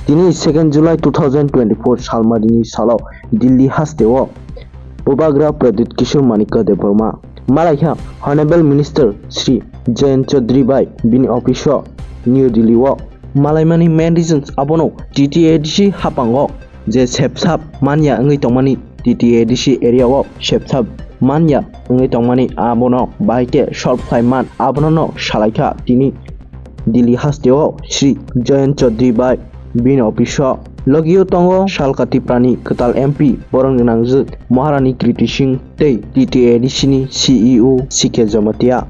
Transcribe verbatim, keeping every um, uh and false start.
Tini second July two thousand twenty-four salmarini salo Delhi hasteo Bubagra Pradyut Kishore Manikya Debbarma malaikha Honorable Minister Shri Jayant Chaudhary bai bini office o New Delhi o malaimani main reasons abono T T A D C hapango je sepsap manya wngwi tongmani T T A D C area o sepsap manya wngwi tongmani abono bai khe solve khlai man abono no salaikha tini Delhi hasteo Shri Jayant Chaudhary bai bini office o. Logio tongo salka Tiprani kwtal M P boron gwnangjwk Maharani Kriti Singh tei T T A D C ni C E O C K Jamatia.